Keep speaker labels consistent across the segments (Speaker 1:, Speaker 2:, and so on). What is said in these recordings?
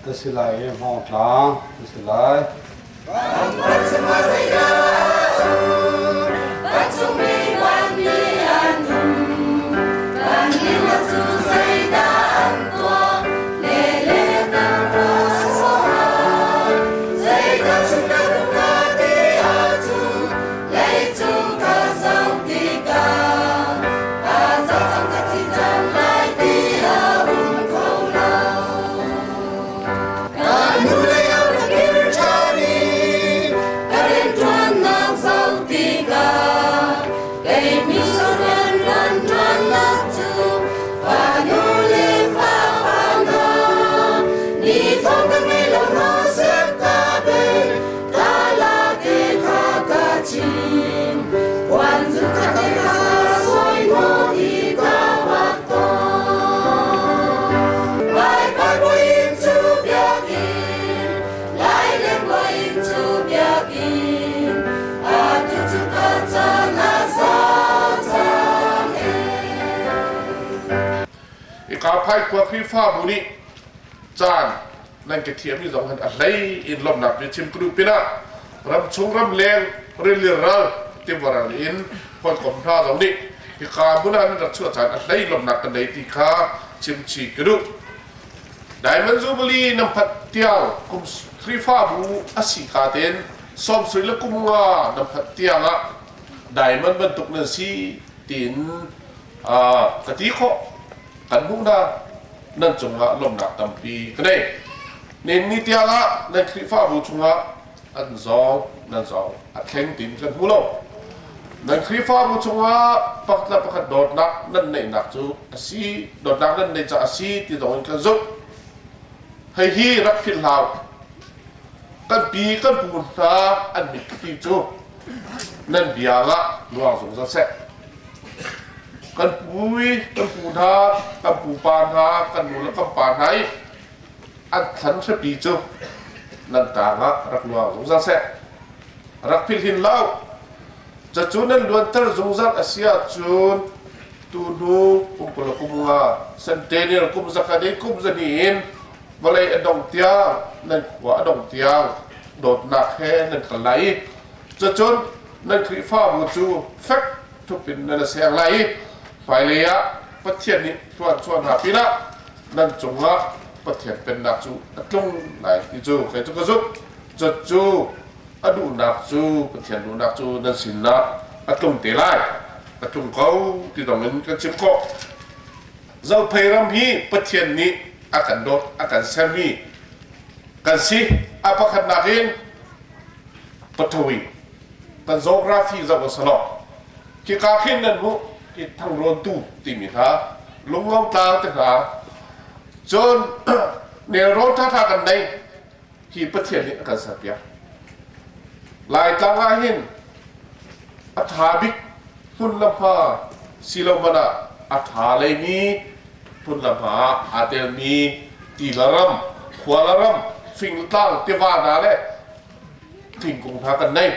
Speaker 1: a si lai i Hmawngtlang a si lai.
Speaker 2: Ika Phai khua Khrihfabu nih caan nan ka thiammi zong han a hlei in lawmhnak bia chim ka duh pinah ramchung ramleng rili ral tivaral in hawikom hna zong nih hika hmun ah nan rak chuah caan a hlei lawmhnak kan nei ti kha chimchi ka duh. Diamond Jubilee nan phanh tiang kum Khrihfabu a si ka tein sawmsarih le kum nga nan phanh tiang ah diamond bantuk nan si tiin ka ti khawh. Kan hmuh hna nan cungah lawmhnak tampi ka nei. Nen ni tiang ah nan Khrihfabu chungah an zawng nan zawng a thleng tiin kan hmu lo. Nan Khrihfabu chungah pakhat le pakhat dawtnak nan neihnak cu a si, dawtnak nan neih caah a si ti zong in kan zumh. Hihi rak philh hlah. Kan pi kan pu hna an mitthli cu nan biang ah luang zungzal seh. Kan pui, kan pu hna, kan pupa hna, kan nu le kan pa hna i an thlan hripi cu nan tang ah rak luang zungzal seh. Rak philh hin lo. Cucu nan luanter zungzal a si ahcun tuhnu kum 20 kum nga centennial kum zakhat in kum zahnih in vawlei a dong tiang nan khua a dong tiang dawtnak he nan kal lai i cucun nan Khrihfabu cu fek thup in nan i seng lai i hmailei ah Pathian nih tluanchuah hna pinah nan cungah Pathian pennak cu a tlung lai ti cu kei cu ka zumh. Cucu a duhnak cu Pathian duhnak cu nan sinah a tlung te lai, a tlung ko ti dong in kan chim khawh. Zophei ram hi Pathian nih a kan dawt, a kan sermi kan si. A pakhatnak in Patawi kan geography zoh a salo. Khika khin nan hmuh ki thangrawn tu timi hna lunglo tlang te hna cun nelrawn ṭhaṭha kan nei hi Pathian nih a kan serpiak. Laitlang ah hin a ṭha bik hmun le hma si lo hmanh ah a ṭha leimi hmun le hma ah aa telmi ti le ram, khua le ram, fingtlang, tiva hna le thingkung hna kan nei.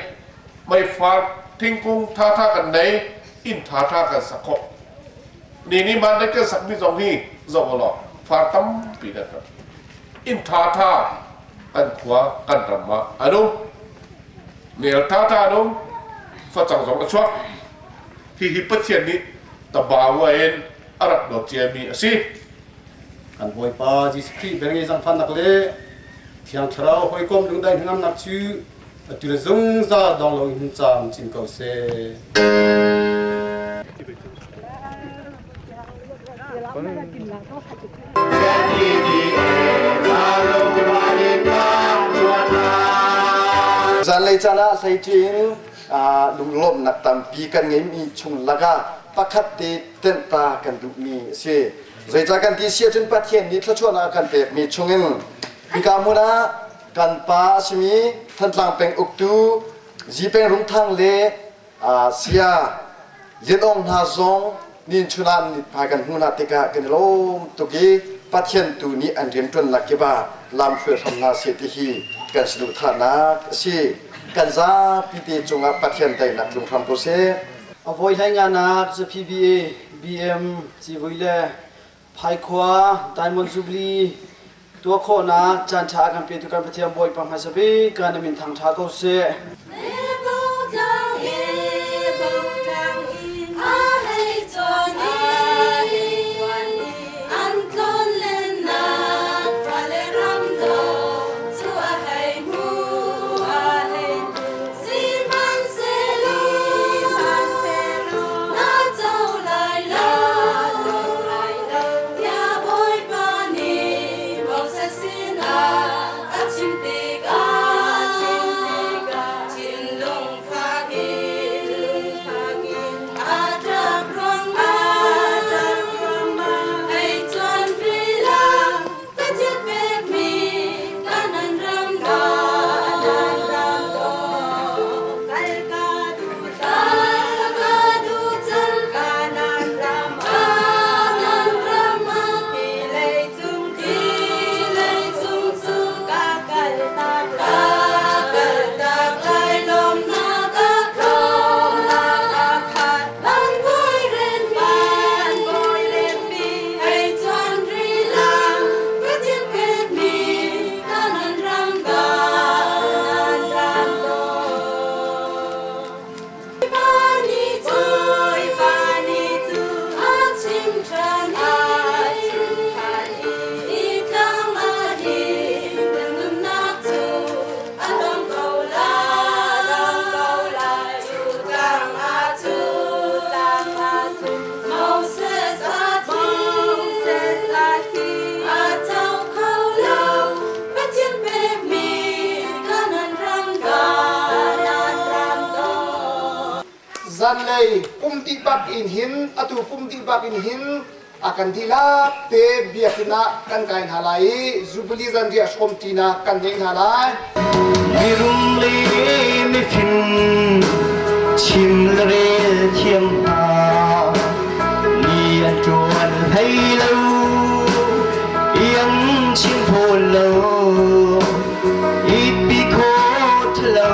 Speaker 2: Meifar thingkung ṭhaṭha kan nei, inn ṭhaṭha kan sak khawh. Ni ni man kan sakmi zong hi zoh u law far tampi kan rak. Inn ṭhaṭha kan khua kan ram ah an um. Nel ṭhaṭha an um. Facang zong a chuak. Hihi Pathian nih tabawa in a rak dawt ciami a si.
Speaker 3: Kan Bawipa Jesuh Khrih velngeih zaangfahnak le Thiang Thlarau hawikom lungdai hnangamnak cu atu le zungzal dong loin hun caam chin ko seh.
Speaker 4: Zanlei caan ah hleici in lunglawmhnak tampi kan ngeimi chung lakah pakhat te tenhta kan duhmi a si. Zeicah kan ti si ahcun Pathian nih thluachuahnak a kan pekmi chungin hika hmun ah kan pa a simi Thantlang peng uktu Zipeng Rungthang le Saya Lian Aung hna zong nin chun ah mithmai kan hmuh hna tikah kan i lawm tuk i Pathian tu nih an rianṭuannak kip ah lam hruai hram hna seh ti hi kan saduhthahnak a si. Kan zapi te cungah Pathian teinak tlung hram ko seh.
Speaker 5: A voi hlei nganak cu PBA, BM, civui le Phaikhua, Diamond Jubilee. Tuah khawhnak caan ṭha a kan petu kan Pathian Bawipa hmaisa bik kan min thangṭha ko seh.
Speaker 6: Zanlei pum dih bak in hin atu pum dih bak in hin a kan dihlak te biakinn ah kan kai hna lai i Jubilee zanriah hrawmṭinak kan ngei hna lai.
Speaker 7: Mirum le mifim chim le rel thiam hna ni an ṭuan hlei lo i an chim fawn lo itpi kho lo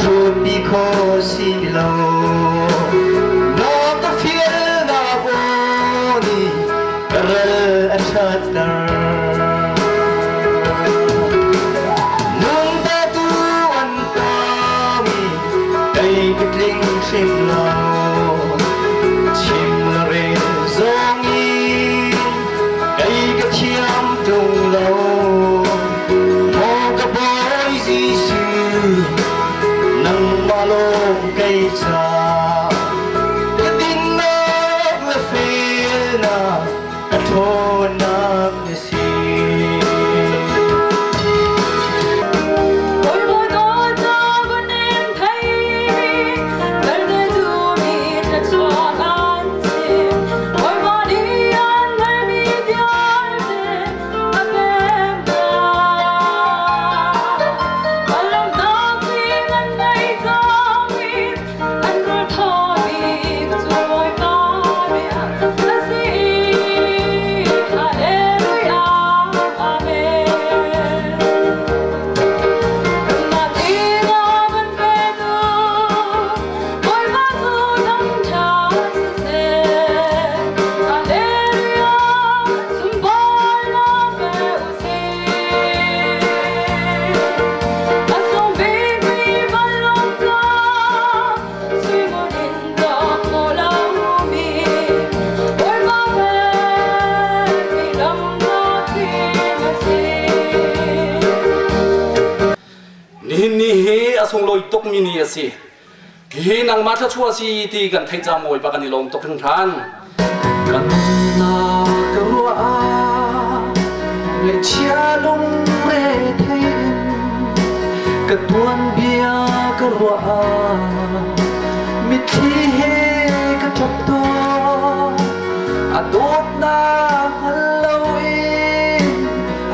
Speaker 7: ṭhutpi kho si lo na ka fial na aw nih ka ral a ṭhatter nung ta tu an tang i kei ka tling hrim lo chim la rel zong in kei ka thiam ṭung lo maw ka Bawi Jesuh nangmah lawng kei ca ka dinnak le felnak ka ṭhawnnak na si.
Speaker 8: Nihin ni hi a sunglawi tukmi ni a si. Hihi nangmah thluachuah si ti kan theih ca mawi bak kan i lawm tuk hringhran.
Speaker 7: Kan na ka ruah ah ngaihchia lungre thei in ka tuanbia ka ruah ah mitthli he ka ṭap tawn a dawtnak hngal loin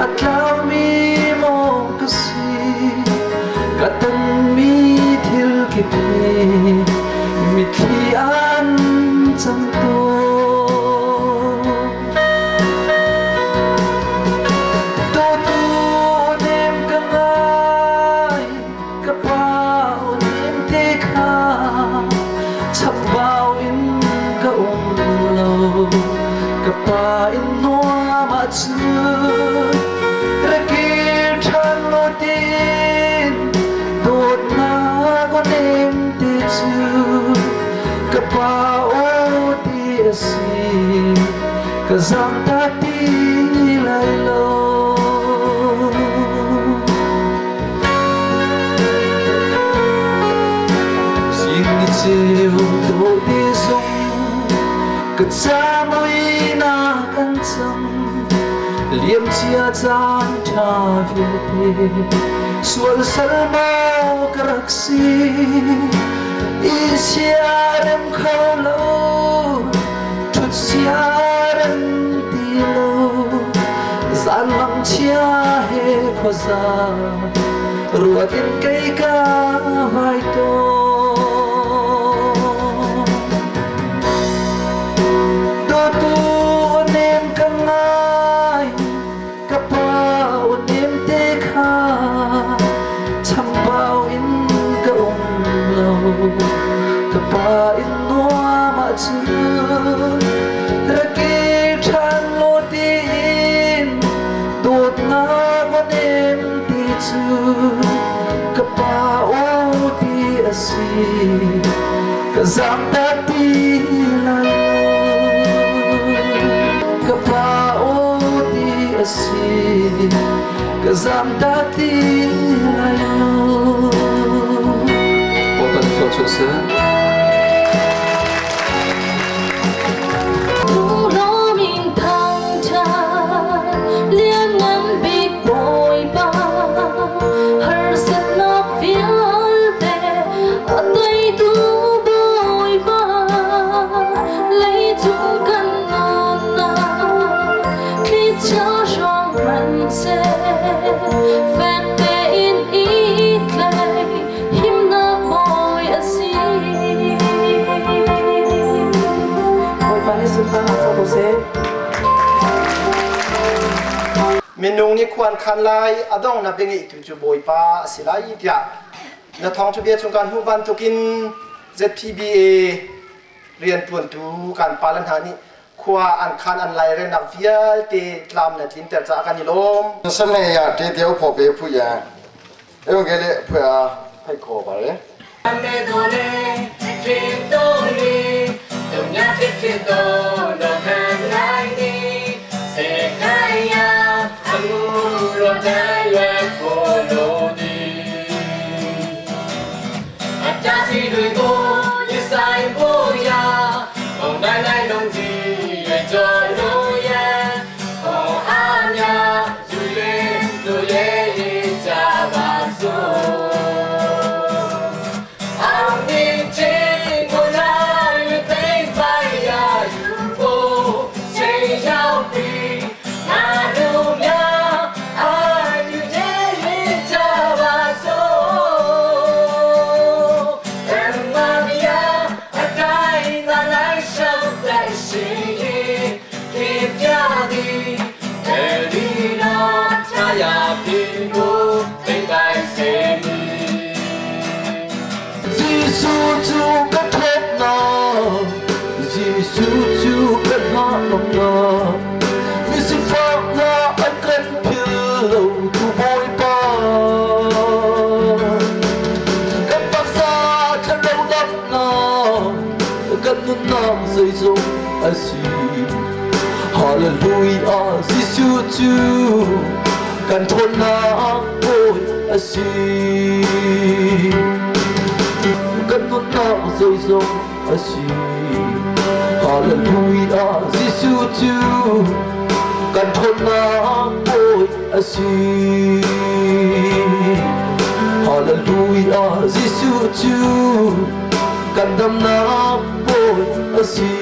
Speaker 7: a tlaumi maw ka si ka tonmi thil kip hi mitthli an cang tawn Dawtu nem ka ngai ka pa nem te kha chamba a si ka zaangtak ti lai lo. Zing ni ceu dawh te zong ka camui na kan cang liam cia caan ṭha vialte sual sal maw ka rak si i siarem kho lo ṭhut siarem ti lo zanmang chia he khuaza ruat in kei ka vai tawn dawtu nem ka ngai ka pa nem te kha chambau in ka um lo ka pa in nuam ahcun rake ṭhan law tiin dawtnak a nem ti cu ka pa aw ti a si ka zaangtak ti lai lo ka pa aw ti a si ka zaangtak ti lai lo. Bawipa nih thluachuah seh.
Speaker 9: Harsatnak vialte a teitu Bawipa leicung kan nunnak thlichia hram hmanhseh fek tein i tlaih himnak bawi a si.
Speaker 10: Bawipa nih sunparnak co ko seh.
Speaker 11: Minung nih khua an khan lai a donghnak bia ngeihtu cu Bawipa a si lai tiah na thawngṭha bia chung kan hmuh bantukin ZPBA rianṭuantu kan pale hna nih khua an khan an lairelnak vialte tlam na tlinter caah kan i lawm.
Speaker 4: Sane ya te deu pho pe phu ya eung ge le phu ya phai kho ba re.
Speaker 7: Jesuh cu ka thawtnak, Jesuh cu ka hnahnak, misifaknak an kan phil lo tu Bawipa. Kan taksa thlarau damnak, kan nunnak zeizong a si. Hallelujah, Jesuh cu kan ṭhawnnak Bawi a si. Kan nunnak zeizong a si. Hallelujah, Jesuh cu kan ṭhawnnak Bawi a si. Hallelujah, Jesuh cu kan damnak Bawi a si.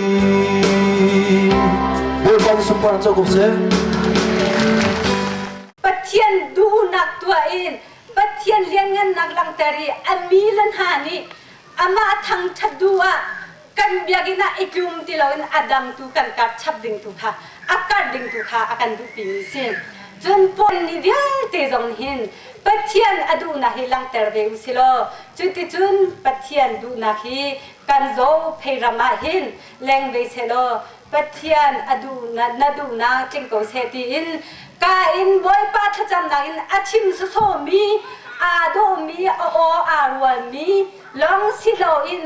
Speaker 7: Bawipa nih sunparnak co ko seh.
Speaker 12: Pathian duhnak tuah in Pathian lianngannak langhter i a mi le hna nih amah thangṭhat duh ah kan biakinn ah i tlum ti loin a dang tu kan kar chap ding tu kha a kar ding tu kha a kan duhpimi si. Cun Paul nih vialte zong hin Pathian a duhnak hi langhter ve u si law cuticun Pathian duhnak hi kan zophei ram ah hin leng ve sehlaw Pathian a duhnak na duhnak tling ko seh tiin ka in Bawipa thlacamnak in a chim sawsawmi aa dawhmi a aw aa rualmi lawng si loin.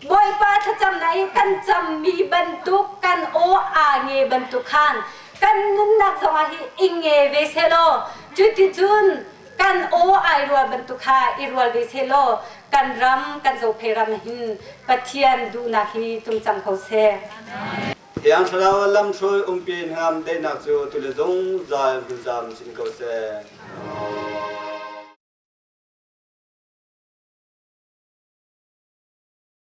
Speaker 12: Bawipa thlacamnak i kan cammi bantuk kan aw aa nge bantuk khan kan nunnak zongah hi i nge ve selaw, cuticun kan aw ai rual bantuk kha i rual ve selaw, kan ram kan Zophei ram hin Pathian duhnak hi tlung cang ko seh.
Speaker 1: Thiang Thlarau lamhruai umpi hngam daihnak cu tule zungzal hmunzam chin ko seh.